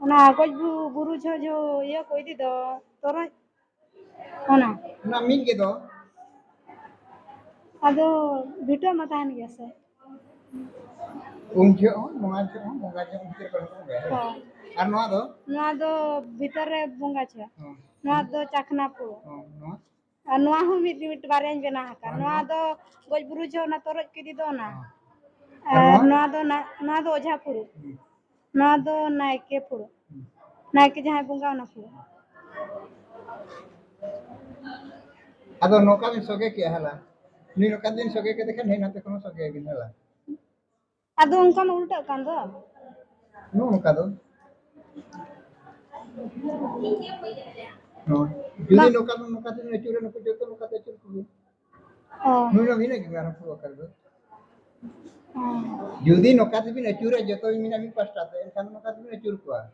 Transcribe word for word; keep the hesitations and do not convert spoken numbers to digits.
ᱚᱱᱟ ᱜᱚᱡ ᱵᱩ- ᱵᱩᱨᱩ ᱡᱷᱚ ᱡᱷᱚ ᱤᱭᱟᱹ ᱠᱚ ᱤᱫᱤ ᱫᱚ, ᱛᱚᱨᱚᱡ, ᱚᱱᱟ᱾ ᱚᱱᱟ ᱢᱤᱫ ᱜᱮᱫᱚ᱾ ᱟᱫᱚ ᱵᱷᱤᱴᱟᱹ ᱢᱟ ᱛᱟᱦᱮᱱ ᱜᱮᱭᱟ ᱥᱮ᱾ ᱩᱢ ᱡᱚᱦᱚᱜ ᱦᱚᱸ, ᱱᱚᱣᱟ ᱡᱚᱦᱚᱜ ᱦᱚᱸ, ᱵᱚᱸᱜᱟ ᱡᱚᱦᱚᱜ ᱦᱚᱸ ᱵᱷᱤᱛᱤᱨ ᱠᱚᱨᱮ ᱦᱚᱸ ᱵᱚᱸᱜᱟᱭᱟ᱾ ᱦᱳᱭ᱾ ᱟᱨ ᱱᱚᱣᱟ ᱫᱚ? ᱱᱚᱣᱟ ᱫᱚ ᱵᱷᱤᱛᱟᱹᱨ ᱨᱮ ᱵᱚᱸᱜᱟ ᱡᱚᱦᱚᱜ᱾ ᱦᱚᱸ᱾ ᱱᱚᱣᱟ ᱫᱚ ᱪᱟᱠᱷᱱᱟ ᱯᱷᱩᱲᱩᱜ᱾ ᱦᱚᱸ, ᱱᱚᱣᱟ? ᱟᱨ ᱱᱚᱣᱟ ᱦᱚᱸ ᱢᱤᱫ, ᱢᱤᱫ ᱵᱟᱨᱭᱟᱧ ᱵᱮᱱᱟᱣ ᱟᱠᱟᱫ᱾ ᱟᱨ ᱱᱚᱣᱟ ᱱᱚᱣᱟ? ᱫᱚ ᱜᱚᱡ ᱵᱩᱨᱩ ᱡᱚᱦᱚᱜ ᱚᱱᱟ ᱛᱚᱨᱚᱡ ᱠᱚ ᱤᱫᱤ ᱫᱚ ᱚᱱᱟ᱾ ᱦᱚᱸ᱾ ᱟᱨ ᱟᱨ ᱱᱚᱣᱟ? ᱱᱚᱣᱟ ᱫᱚ ᱱᱟ-, ᱱᱚᱣᱟ ᱫᱚ ᱚᱡᱷᱟ ᱯᱷᱩᱲᱩᱜ᱾ ᱦᱩᱸ᱾ ᱱᱚᱣᱟ ᱫᱚ ᱱᱟᱭᱠᱮ ᱯᱷᱩᱲᱩᱜ᱾ ᱦᱩᱸ᱾ ᱱᱟᱭᱠᱮ ᱡᱟᱦᱟᱸᱭ ᱵᱚᱸᱜᱟ ᱚᱱᱟ ᱯᱷᱩᱲᱩᱜ᱾ ᱟᱫᱚ ᱱᱚᱝᱠᱟ ᱵᱤᱱ ᱥᱚᱜᱮ ᱠᱮᱜᱼᱟ ᱦᱟᱞᱟ᱾ ᱱᱩᱭ ᱱᱚᱝᱠᱟ ᱵᱤᱱ ᱥᱚᱜᱮ ᱠᱮᱫᱮ ᱠᱷᱟᱱ ᱦᱮᱡ ᱱᱟᱛᱮ ᱠᱷᱚᱱ ᱦᱚᱸ ᱥᱚᱜᱮ ᱵᱤᱱ ᱦᱟᱞᱟ᱾ ᱟᱫᱚ ᱚᱱᱠᱟ ᱢᱟ ᱩᱞᱴᱟᱹᱜ ᱠᱟᱱ ᱫᱚ᱾ ᱱᱚᱜᱼᱚ ᱱᱚᱝᱠᱟ ᱫᱚ᱾ ᱦᱳᱭ᱾ ᱡᱩᱫᱤ ᱵᱟᱝ᱾ ᱱᱚᱝᱠᱟ ᱫᱚ, ᱱᱚᱝᱠᱟ ᱛᱮᱵᱤᱱ ᱟᱹᱪᱩᱨᱟ, ᱱᱩᱠᱩ ᱡᱚᱛᱚ ᱱᱚᱝᱠᱟ ᱛᱮ ᱟᱹᱪᱩᱨ ᱠᱚᱵᱤᱱ᱾ ᱚ᱾ ᱱᱩᱭ ᱫᱚ ᱵᱷᱤᱱᱟᱹ ᱜᱮ ᱢᱮᱨᱚᱢ ᱠᱚ ᱵᱟᱠᱷᱨᱟ ᱫᱚ᱾ ᱚ᱾ ᱡᱩᱫᱤ ᱱᱚᱝᱠᱟ ᱛᱮᱵᱤᱱ ᱟᱹᱪᱩᱨᱟ, ᱡᱚᱛᱚ ᱵᱤᱱ ᱢᱮᱱᱟ ᱢᱤᱫ ᱯᱟᱥᱴᱟ ᱛᱮ, ᱮᱱᱠᱷᱟᱱ ᱱᱚᱝᱠᱟ ᱛᱮᱵᱤᱱ ᱟᱹᱪᱩᱨ ᱠᱚᱣᱟ᱾